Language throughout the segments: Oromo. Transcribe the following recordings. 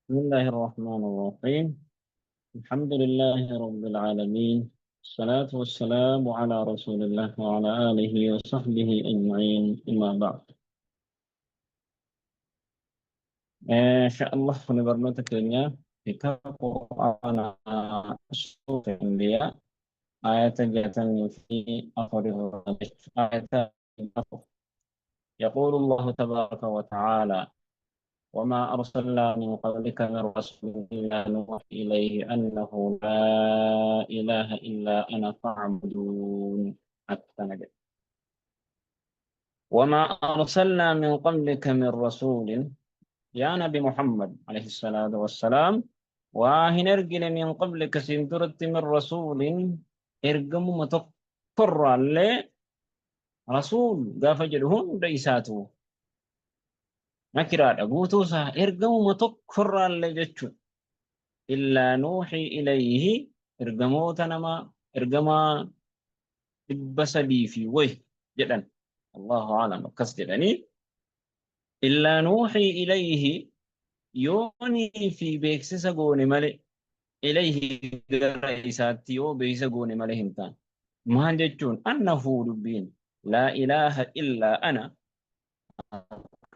بسم الله الرحمن الرحيم. الحمد لله رب العالمين، الصلاة والسلام على رسول الله وعلى آله وصحبه أجمعين، أما بعد. إن شاء الله نبرنامج كenya kita قرآن سورة الأنبياء آية في أفر آية. يقول الله تبارك وتعالى: وما أرسلنا من قبلك من رسول إلا نوحي إليه أنه لا إله إلا أنا فاعبدون. أتنجد. وما أرسلنا من قبلك من رسول، يا نبي محمد عليه الصلاة والسلام، واهن من قبلك سندرت من رسول إرقم متقر رسول قاف جلهن ليساتو نكرا guutuusaa ergamuma tokkorraallee jechuudha. Illaa nuuxii ilayhi, ergamoota nama ergamaa 300 fi wayi jedhan, Allahu a'lam, akkas jedhanii, illaa nuuxii ilayhi, yoonii fi beeksisa goone malee, ilayhi gara isaatti yoo beeksisa goone malee hin taane. Maal jechuun? Annahu dubbiin laa ilaaha illaa ana,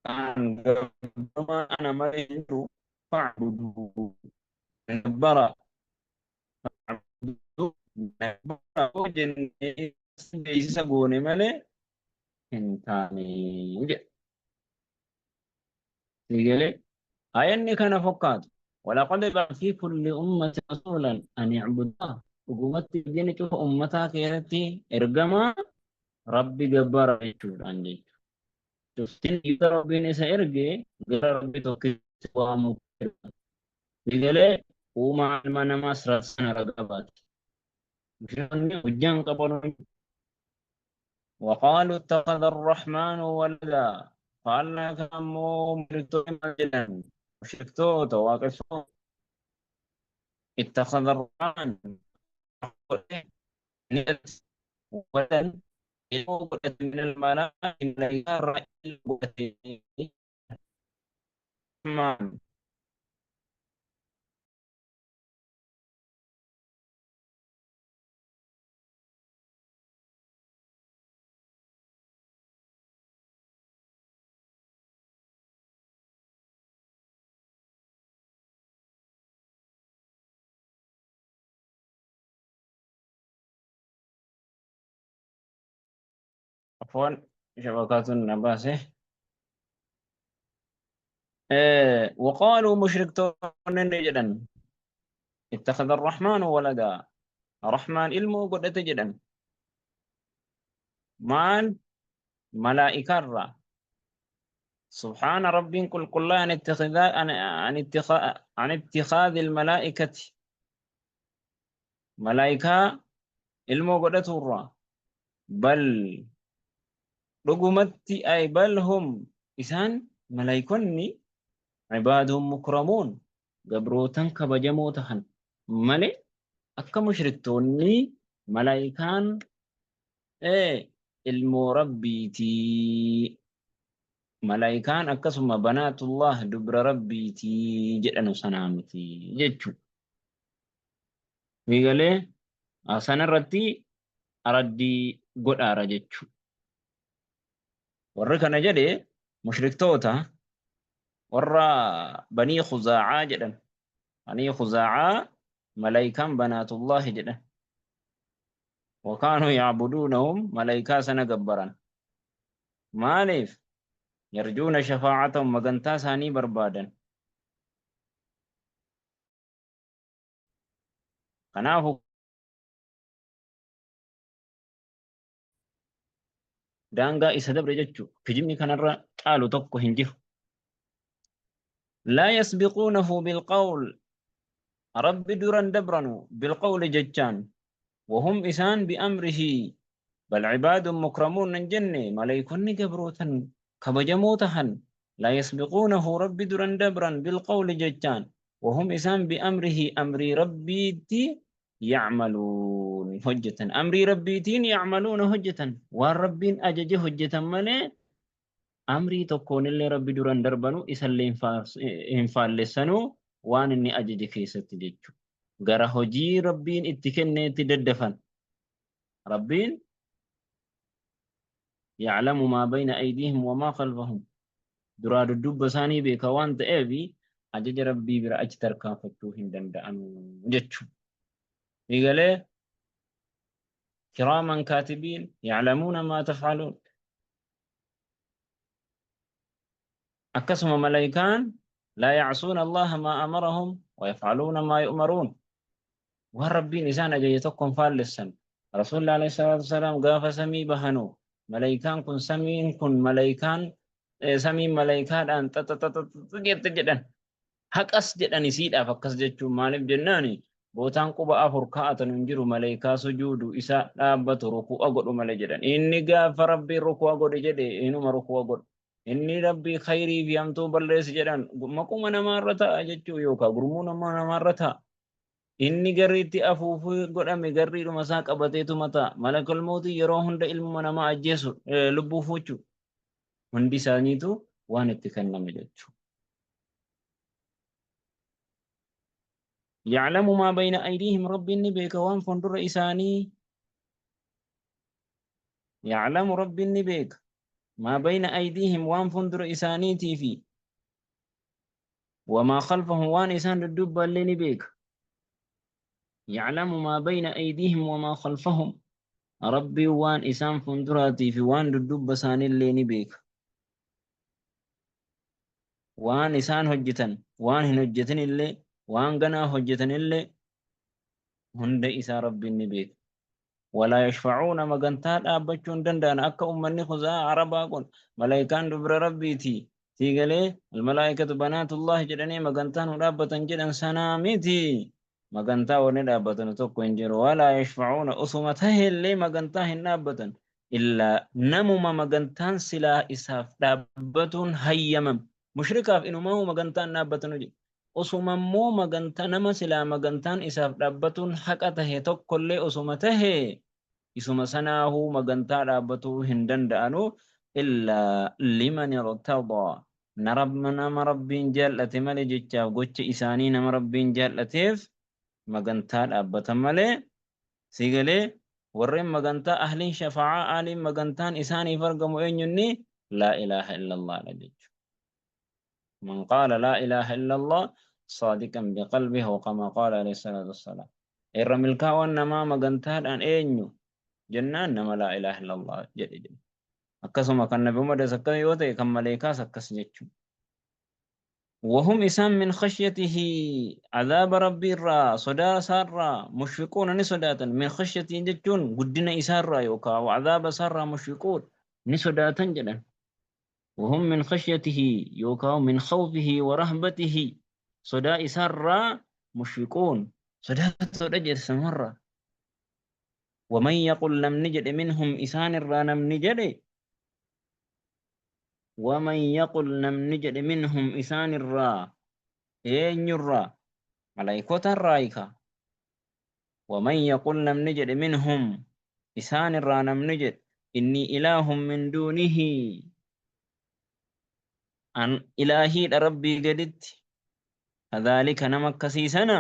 an gabbamaa ana malee hin jiru, fa'budu, gabbara, gabbara jennee beeksisa goone malee hin taane jedha. Sigalee ayanni kana fakkaatu: ولقد بعث في كل أمة رسولا أن اعبدوا الله. Dhugumatti biyyi cufa ummataa keessatti ergamaa Rabbi gabbara jechuudhaan jechuudha. Cuftiin yoo Rabbiin isa erge gara Rabbi tokkitti waamuu Sigalee uumaa ilma namaas sana ragaa baate. Mushrikoonni hojjaan qaban. وقالوا اتخذ الرحمن ولدا، قال كمو مشركتون مشركتوت واقفون اتخذ الرحمن ولدا من الملائكة الرحمن. عفوا، شبكات النباسة. وقالوا مشركتون جدا اتخذ الرحمن ولدا، الرحمن ilmoo godhate jedhan. Maal? Malaa'ikarra. سبحان ربي قل قل عن اتخاذ عن اتخاذ عن اتخاذ الملائكة، ملائكة ilmoo godhaturra. بل dhugumatti ay بل هم isaan malaayikonni عباد مكرمون gabrootan kabajamoo tahan malee akka mushriktoonni malaayikaan ilmoo Rabbiitii, malaayikaan akkasuma بنات الله dubra Rabbiitii jedhanu sanaa miti jechuudha. Wiigalee sanarratti araddii godhaara jechuudha. Warri kana jedhe mushriktoota warra Banii Khuzaacaa jedhan. Banii Khuzaacaa malaayikaan بنات الله jedhan. وكانوا يعبدونهم malaayikaa sana gabbaran. Maaliif? يرجون شفاعتهم magantaa isaanii barbaadan. Kanaafuu daangaa isa dabre jechuudha. Kijibni kanarra caalu tokko hin jiru. لا يسبقونه بالقول، Rabbi duran dabranu، بالقول jechaan، وهم isaan بأمره، بل عباد مكرمون hin jenne? Malaayikonni gabrootan kabajamoo tahan. لا يسبقونه Rabbi duran dabran، بالقول jechaan، وهم isaan بأمره amrii Rabbiitti، يعملون hojjetan, amrii Rabbiitiin، يعملون hojjetan, waan Rabbiin ajaje hojjetan malee amrii tokkoonillee Rabbi duran darbanu, isallee hin faallessanuu. Waan inni ajaje keessatti jechuudha. Gara hojii Rabbiin itti kenneetti daddafan. Rabbiin ya'lamu maa bayna aydiihim wa maa khalfahum duraa dudduubba isaanii beeka waan ta'eef ajaja Rabbii bira achi tarkaanfachuu hin danda'anu jechuudha. Eegalee kiraaman kaatibiin ya'lamuuna maa taf'aluun. Akkasuma malaykaan laa ya'suuna Allaha maa amarahum wa yaf'aluuna maa yu'maruun. Waan Rabbiin isaan ajaje tokko hin faallessan. Rasuulli alayhi salaatu wasalaam gaafa samii bahanu malaykaan kun samiin kun malaykaan samiin malaykaadhaan xaxaxaxaxa jette jedhan. Haqas jedhan isiidhaaf akkas jechuun maaliif jennaani bootaan quba afur kaa'atan hin jiru malaykaa sujuudu isa dhaabbatu ruku'a godhu malee jedhan. Inni gaafa Rabbiin ruku'a godhi jedhe inuma ruku'a godhu. Inni Rabbii khayrii fi hamtuu balleessi jedhan maquma namaarra ta'a jechuu yookaan gurmuu nama namaarra ta'a. Inni garriitti afuufuu godhame garriidhuma isaa qabateetuma ta'a. Malakal mawtii yeroo hunda ilmuma namaa ajjeesu lubbuu fuuchu. Hundi isaaniitu waan itti kenname jechuudha. Ya'lamu maa bayna aydiihim Rabbiin ni beeka waan fuuldura isaanii. Ya'lamu Rabbiin ni beeka maa bayna aydiihim waan fuuldura isaaniitii fi wamaa khalfahum waan isaan dudduubba illee ni beeka. Ya'lamu maa bayna aydiihim wamaa khalfahum Rabbiin waan isaan fuulduraatii fi waan dudduubba isaanii illee ni beeka. Waan isaan hojjetan, waan hin hojjetin illee, waan ganaa hojjetan illee hunda isaa Rabbiin ni beeka. Walaa yashfa'uuna magantaa dhaabbachuu hin danda'an akka ummanni khuzaa arabaa kun malaayikaan dubra Rabbiiti sii galee almalaayikatu banaatullahi jedhanii magantaa nu dhaabbatan jedhan sanaa miti. Magantaa wanni dhaabbatanu tokko hin jiru. Walaa yashfa'uuna osuma taheellee magantaa hin dhaabbatan. Illaa namuma magantaan silaa isaaf dhaabbatuun hayyamam. Mushrikaaf inumaa'uu magantaan dhaabbatanu jedhe. Osuma immoo maganta nama silaa magantaan isaaf dhaabbatuun haqa tahe tokkollee osuma tahe isuma sanaahuu magantaa dhaabbatuu hin danda'anu illaa liman irtadaa nama Rabbiin jaallate malee jechaaf gocha isaanii nama Rabbiin jaallateef magantaa dhaabbatan malee sii galee warreen magantaa ahliin shafa'aa ahliin magantaan isaaniif argamu eenyunni laa ilaaha illallah dha jechuudha. Man qaala laa ilaaha illallah saadiqan biqalbihi wa kama qaala alayhi salaatu wassalaam. Irra milkaa'oon namaa magantaadhaan eenyu jennaan nama laa ilaaha illallah jedhe jedhe. Akkasuma kan Nabi Muhammadas akkas yoo ta'e kan maleekaas akkas jechuudha. Wahum isaan min khashyatihi azaaba rabbii irraa sodaa isaarraa mushfiquuna ni sodaatan. Min khashyatihi jechuun guddina isaarraa yookaan azaaba isaarraa mushfiquun ni sodaatan jedhan. Wahum min khashyatihi yookaan min khawfihi wa rahbatihi sodaa isaarraa mushfiquun sodaatoodha jedhe samarraa. Waman yaqul namni jedhe minhum isaan irraa namni jedhe waman yaqul namni jedhe minhum isaan irraa eenyurraa malaayikota irraa hiika. Waman yaqul namni jedhe minhum isaan irraa namni jedhe innii ilaahun min duunihi an ilaahiidha Rabbii gaditti kadhaalika nama akkasii sana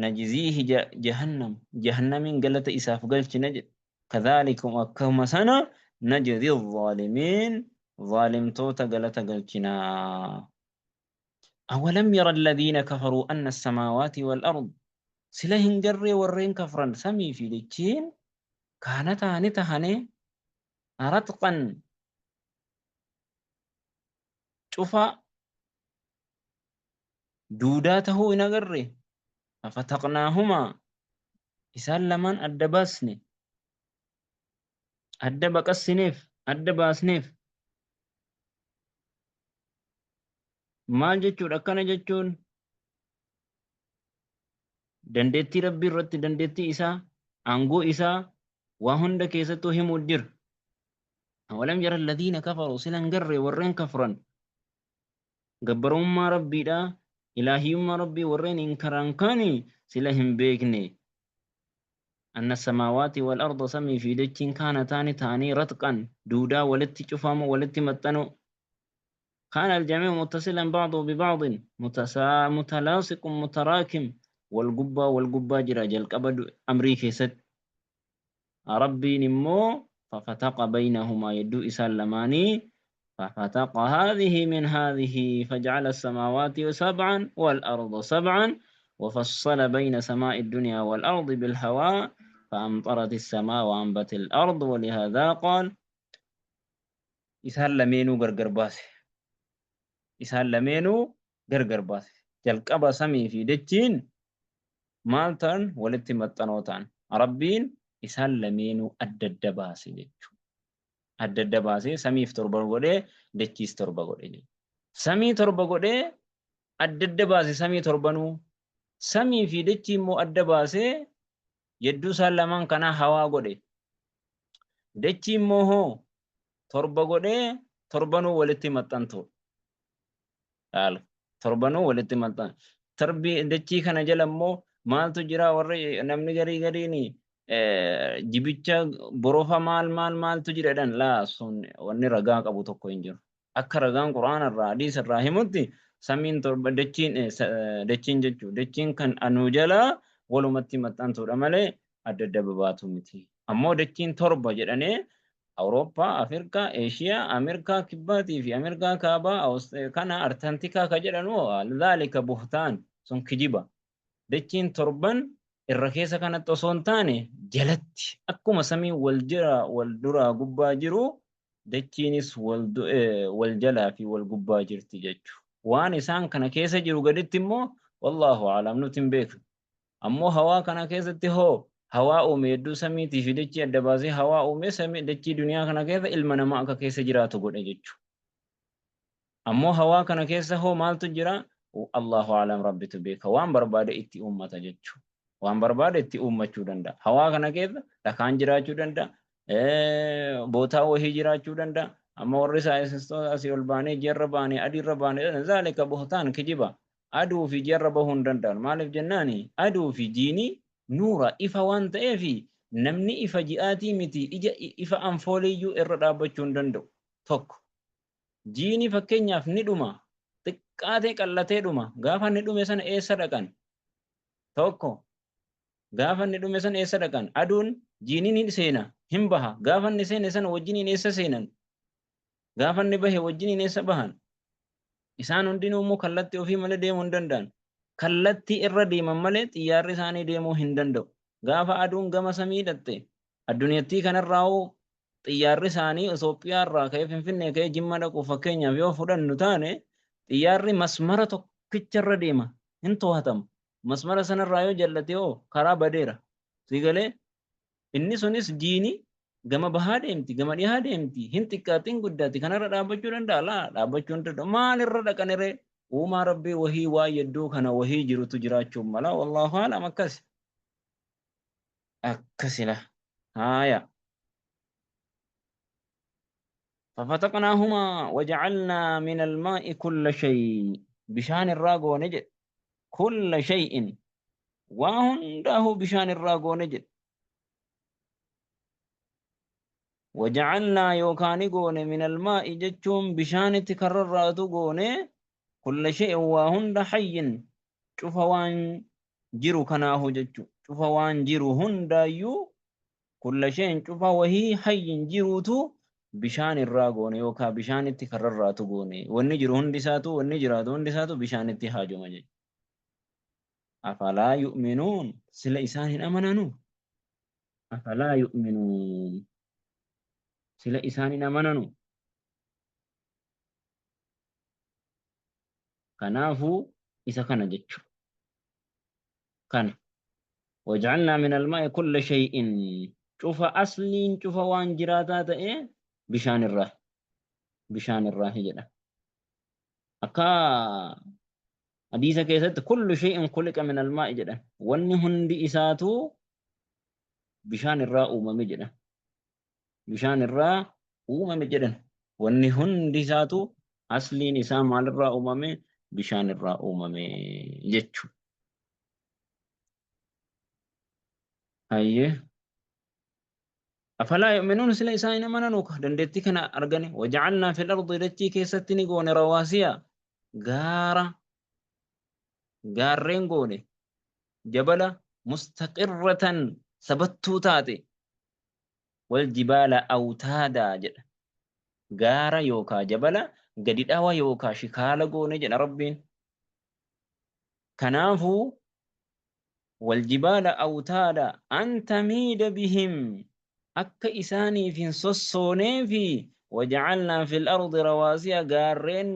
najziihi jahannam jahannamiin galata isaaf galchina jedhe kadhaalikum akkuma sana najzi zaalimiin zaalimtoota galata galchinaa. Awalam yara alladhiina kafaruu anna as-samaawaati wal ard sila hin garree warreen kafran samii fi dachiin kaanataa ni tahane ratqan cufaa duudaa tahuu hin agarre afataqnaahumaa isaan lamaan adda baasne adda baqassineef adda baasneef Maal jechuudha akkana jechuun dandeettii Rabbii irratti dandeettii isaa aangoo isaa waa hunda keessattuu himuu jira. Awalam yara alladhiina kafaruu sila hin garree warreen kafran gabbarummaa Rabbiidha ilaahiyyummaa Rabbii warreen hin karan kani sila hin beekne. Anna samaawaati wal arda samii fi dachiin kaana taani ta'anii ratqan duudaa walitti cufamu walitti maxxanuu. Kaana aljamii'u muttasilan ba'duhu biba'din mutalaasiqun mutaraakim wal gubbaa wal gubbaa jira jalqaba amrii keessatti. Rabbiin immoo fafataqa baynahumaa yedduu isaan lamaanii fafataqa haadhihi min haadhihi fajacala samaawaati sab'an wal arda sab'an وفصل بين سماء الدنيا والأرض بالهواء فأمطرت السماء وأنبت الأرض ولهذا قال isaan lameenuu gargar baase. Isaan lameenuu gargar baase. Jalqaba samii fi dachiin maal ta'an walitti maxxanoo ta'an. Rabbiin isaan lameenuu adda adda baase jechuudha. Adda adda baasee samiif torba godhee dachiis torba godhe jechuudha. Samii torba godhee adda adda baase samii torbanuu. Samii fi dachii immoo adda baasee yedduu isaan lamaan kanaa hawaa godhe. Dachii immoo hoo torba godhee torbanuu walitti maxxantu. Laal torbanuu walitti maxxan. Tarbii dachii kana jala immoo maaltu jira warri namni garii gariin jibicha borofa maal maal maaltu jira jedhan laa sun wanni ragaa qabu tokko hin jiru. Akka ragaan Qur'aana irraa hadiisa irraa himutti samiin torba dachiin dachiin jechuu dachiin kan anuu jalaa walumatti maxxantuudha malee adda adda babaatu miti. Ammoo dachiin torba jedhanee Awurooppaa, Afrikaa, Eeshiyaa, Ameerikaa kibbaatii fi Ameerikaa kaabaa kana Artaantikaa ka jedhanu dhaalika buhtaan sun kijiba. Dachiin torban irra keessa kanatti osoo hin taane jalatti akkuma samiin wal jira wal duraa gubbaa jiru dachiinis wal jalaa fi wal gubbaa jirti jechu. Waan isaan kana keessa jiru gaditti immoo wallaahu alam nuti hin beeknu. Ammoo hawaa kana keessatti hoo hawaa uume hedduu samiitii fi dachii adda baasee hawaa uume samii dachii duniyaa kana keessa ilma namaa akka keessa jiraatu godhe jechu. Ammoo hawaa kana keessa hoo maaltu jira? Allahu alam rabbitu beeka. Waan barbaade itti uummata jechu. Waan barbaade itti uummachuu danda'a. Hawaa kana keessa dhakaan jiraachuu danda'a. Bootaa wahii jiraachuu danda'a. Amma warri saayinsistoota asii ol baanee ji'arra baanee adiirra baanee zaalika buhtaan kijiba. Aduu fi ji'arra bahuu hin danda'an. Maaliif jennaani aduu fi jiini nuura ifa waan ta'eef namni ifa ji'aatii miti ija ifa anfooliiyyuu irra dhaabbachuu hin danda'u. Tokko. Jiini fakkeenyaaf ni dhuma. Xiqqaatee qallatee dhuma. Gaafa inni dhume sana eessa dhaqan? Tokko. Gaafa inni dhume sana eessa dhaqan? Aduun jiini ni seena. Hin baha. Gaafa inni seene sana wajjiniin eessa seenan? Gaafa inni bahe wajjiniin eessa bahan? Isaan hundinuu immoo kallattii ofii malee deemuu hin danda'an. Kallattii irra deeman malee xiyyaarri isaanii deemuu hin danda'u. Gaafa aduun gama samii dhatte addunyattii kanarraa xiyyaarri isaanii Itoophiyaa irraa ka'ee Finfinnee ka'ee Jimma dhaquuf fakkeenyaaf yoo fudhannu taane xiyyaarri masmara tokkicha irra deema hin to'atamu. Masmara sanarraa yoo jallate hoo karaa badeera. Si galee inni sunis jiini gama bahaa deemti gama dhihaa deemti hin xiqqaatti hin guddaatti kanarra dhaabbachuu danda'a laa dhaabbachuu hin danda'u maalirra dhaqaniree uumaa rabbii wahii waa yedduu kana wahii jirutu jiraachuu mala wallaahu alam akkasi akkasila haaya fafataqnaahumaa wajacalnaa min almaa'i kulla shay bishaan irraa goone jedhe kulla shay'in waa hundaahuu bishaan irraa goone jedhe wajacalnaa yookaani goone min almaa'i jechuun bishaanitti karrarraatu goone kulla shay'in waa hunda hayyin cufa waan jiru kanaahu jechu cufa waan jiru hundaayyuu kulla shay'in cufa wahii hayyin jiruutu bishaan irraa goone yookaa bishaanitti karrarraatu goone wanni jiru hundi isaatu wanni jiraatu hundi isaatu bishaanitti haajoma jechu afalaa yu'minuun sila isaan hin amananu afalaa yu'minuun sila isaan hin amananu kanaafuu isa kana jechu kana waj'alnaa min almaa'i kulla shay'in cufa asliin cufa waan jiraataa ta'e bishaan irraa bishaan irraa jedha akka hadiisa keessatti kullu shay'in khuliqa min almaa'i jedhan wanni hundi isaatu bishaan irraa uumame jedhan bishaan irraa uumame jedhan wanni hundi isaatu asliin isaa maalirraa uumame bishaan irraa uumame jechu hayyee. Afalaa yu'minuun sila isaan hin amananu ka dandeettii kana argani. Waja'alnaa fil ardi dachii keessatti ni goone rawaasiya gaara gaarreen goone jabala mustaqirratan sabattuu taate wal jibaala awtaadaa jedha. Gaara yookaa jabala gadi dhawa yookaa shikaala goone jedha Rabbiin. Kanaafuu Waljibaala awtaada an tamiida bihim akka isaaniif hin sossooneefi waja'alnaa fil ardi rawaasiya gaarreen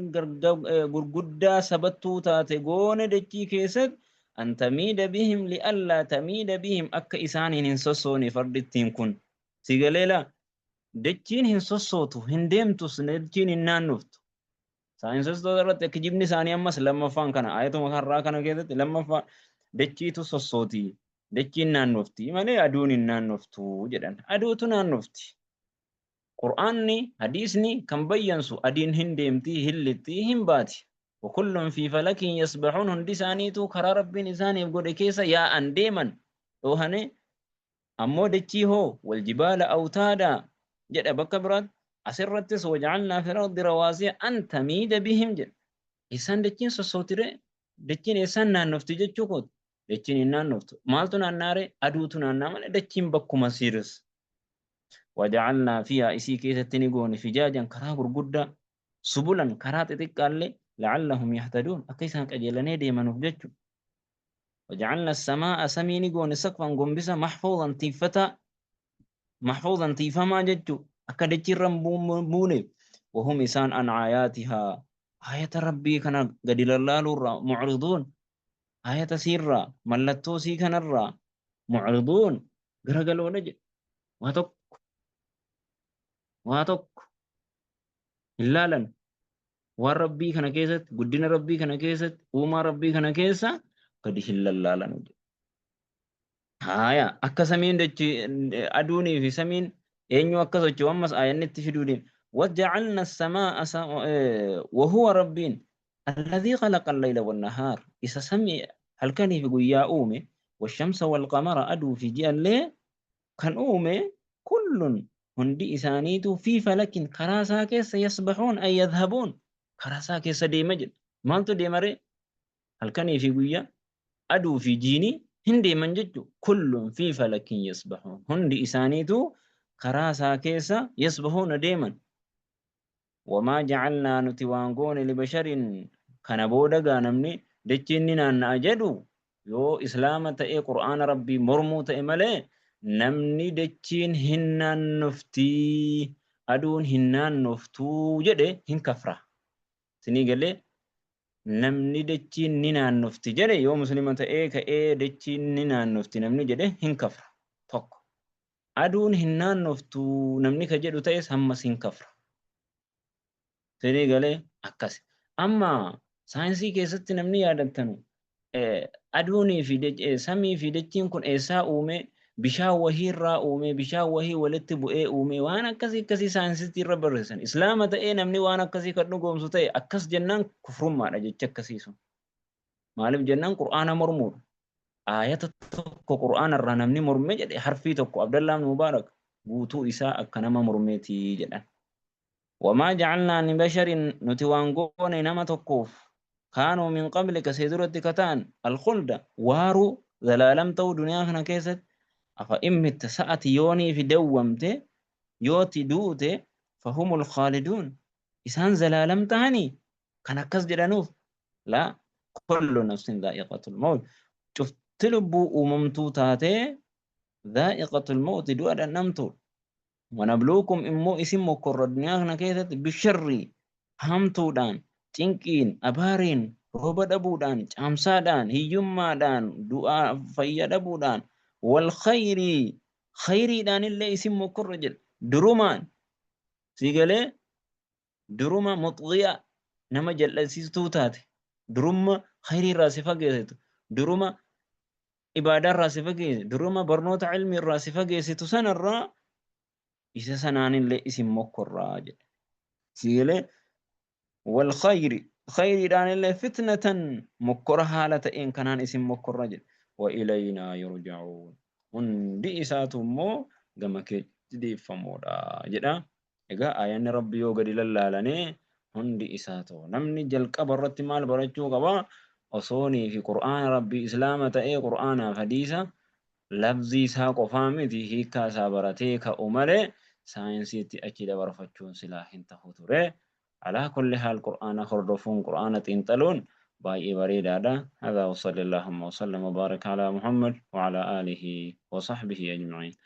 gurguddaa sabattuu taate goone dachii keessatti an tamiida bihim li'allaa tamiida bihim akka isaaniin hin sossooneef ardittiin kun si galeela dachiin hin sossootu hin deemtus dachiin hin naannoftu. Saayinsistoota irratti kijibni isaanii ammas lammaffaan kana ayatuma har'aa kana keessatti lammaffaa dachiitu sossooti dachiin naannofti malee aduun hin naannoftu jedhan. Aduutu naannofti. Qur'aanni hadiisni kan bayyansu adiin hin deemti hin lixxi hin baati. Wakullun fi falakin yasbahuun hundi isaaniitu karaa Rabbiin isaaniif godhe keessa yaa'an deeman dhoohane. Ammoo dachii hoo waljibaala awtaada jedha bakka biraatti. Asirrattis waja'alnaa fil ardi rawaasiya an tamiida bihim jedha. Eessaan dachiin sossootiree? Dachiin eessaan naannofti jechuu kooti? Dachiin hin naannoftu. Maaltu naannaaree? Aduutu naannaa malee dachiin bakkuma siiris. Waja'alnaa fiyaa isii keessatti ni goone fijaajan karaa gurguddaa subulan karaa xixiqqaallee la'allahum yahtaduun akka isaan qajeelanii deemanuuf jechuudha. Waja'alna samaa'a samii ni goone saqfan gombisa mahfuuzan tiiffataa mahfuuzan tiifamaa jechuu akka dachiirra hin buuneef wahum isaan an aayaatihaa aayata rabbii kana gadi lallaaluurraa mucriduun aayata siirraa mallattoo sii kanarraa mucriduun garagaloodha jedhe waa tokko waa tokko hin laalan waan rabbii kana keessatti guddina rabbii kana keessatti uumaa rabbii kana keessa gadi hin lallaalan. Haaya akka samiin dachi aduunii fi samiin eenyu akka socho'u ammas aayanni itti fiduu deema. Waja'alna samaa'a wahuwa rabbiin alladhii khalaqa al-layla wan-nahaar isa samii halkanii fi guyyaa uume washamsa wal-qamara aduu fi ji'allee kan uume kullun hundi isaaniitu fi falakin karaa isaa keessa yasbahuun ay yadhabuun karaa isaa keessa deema jedha. Maaltu deema ree? Halkanii fi guyyaa aduu fi jiini hin deeman jechu. Kullun fi falakin yasbahuun hundi isaaniitu karaa isaa keessa yasbahuuna deeman. Wamaa ja'alnaa nuti waan goone libasharin kana booda gaa namni dachiin ni naanna'a jedhu yoo islaama ta'ee qur'aana rabbii mormuu ta'e malee namni dachiin hin naannoftii aduun hin naannoftuu jedhe hin kafra. Isinii galee namni dachiin ni naannofti jedhe yoo muslima ta'ee ka'ee dachiin ni naannofti namni jedhe hin kafra. Tokko. Aduun hin naannoftu namni ka jedhu ta'es hammas hin kafra. Sinii galee akkas. Amma saayinsii keessatti namni yaadattanu aduunii fi samii fi dachiin kun eessaa uume bishaan wahii irraa uume bishaan wahii walitti bu'ee uume waan akkasii akkasii saayinsistii irra barreessan. Islaama ta'ee namni waan akkasii kan dhugoomsu ta'e akkas jennaan kufrummaadha jechi akkasii sun. Maaliif jennaan Qur'aana mormuudha. Aayata tokko Qur'aana irraa namni morme jedhe harfii tokko Abdallah ibn Mubaarak guutuu isaa akka nama mormeeti jedhan. Wamaa ja'alnaa li basharin nuti waan goone nama tokkoof kaanuu min qablika see duratti ka ta'an alkhulda waaruu zalaalam ta'uu duniyaa kana keessatti afa in mitta sa'ati yoonii fi dawwamte yooti duute fahumul khaaliduun isaan zalaalam tahanii kan akkas jedhanuuf laa kullu nafsin dhaa'iqatul mawt cufti lubbuu uumamtuu taatee dhaa'iqatul mawti du'a dhandhamtu wanabluukum immoo isin mokkorra duniyaa kana keessatti bisharri hamtuudhaan cinqiin abaariin rooba dhabuudhaan caamsaadhaan hiyyummaadhaan du'aa fayya dhabuudhaan wal khayrii khayriidhaan illee isin mokkorra jedha durumaan sii galee duruma muxghiya nama jal'isiistuu taate durumma khayrii irraa si fageessitu duruma ibaadaa irraa si fageessitu duruma barnoota ilmii irraa si fageessitu sanarraa isa sanaanillee isin mokkorraa jedhe sigalee wal khayri khayriidhaan illee fitnatan mokkora haala ta'een kanaan isin mokkorra jedhe wa ilaynaa yurja'uun hundi isaatu immoo gama keenya. Rabbitti deeffamoodha jedha. Egaa aayanni Rabbi yoo gadi lallaalanee hundi isaa ta'u. Namni jalqaba irratti maal barachuu qaba? Osoonii fi Qur'aana Rabbii Islaama ta'ee Qur'aanaaf hadiisa lafzii isaa qofaa miti hiikkaa isaa baratee ka'u malee saayinsiitti achi dabarfachuun silaa hin tahu ture. Alaa kulli haal Qur'aana hordofuun Qur'aana xiinxaluun baay'ee bareedaadha. Hadhaa wa salli Allahumma wa sallam wa baaraka alaa Muhammad wa alaa aalihi wa sahbihi ajma'iin.